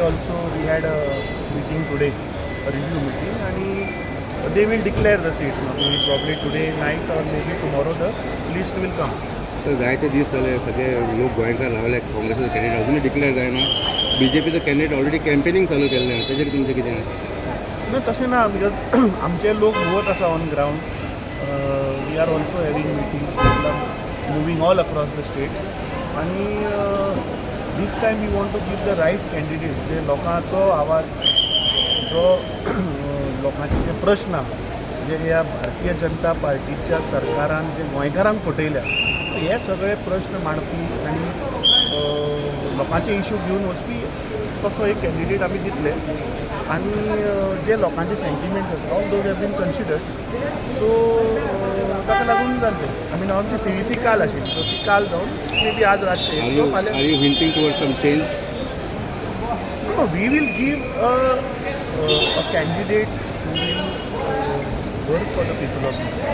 also we had a meeting today, a review meeting, आणि they will declare the seats. Probably today night or maybe tomorrow the list will come. तर जायते दीस जाले, सगळे लोक गोंयकार रावले. काँग्रेसीचो कॅन्डिडेट अजूनय डिक्लेअर जायना. बीजेपीचो कॅन्डिडेट ऑलरेडी कॅम्पेनिंग चालू केल्लें. तेजेर तुमचें कितें? ना, तशें ना, because आमचे लोक भोंवत आसा on ground. We are also having meeting, moving all across the state, आणि this time we want to give the right candidate, जे लोकांचो आवाज, जो लोकांचे जे प्रश्न आहा, जे ह्या भारतीय जनता पार्टीच्या सरकारान जे गोंयकारांक फटयल्या, हे सगळे प्रश्न मांडपी आनी लोकांचे इशू घेवन वचपी तसो एक कॅन्डिडेट आमी दितले. आनी जे लोकांचे सेंटिमेंट्स आसा, all those have been considered, so ताका लागून जालें. I mean, आमची सीईसी काल आशिल्ली, सो ती काल जावन मे बी आज रातचे are you फाल्यां. Are you hinting toward some change? No, we will give a candidate who will work for the people of India.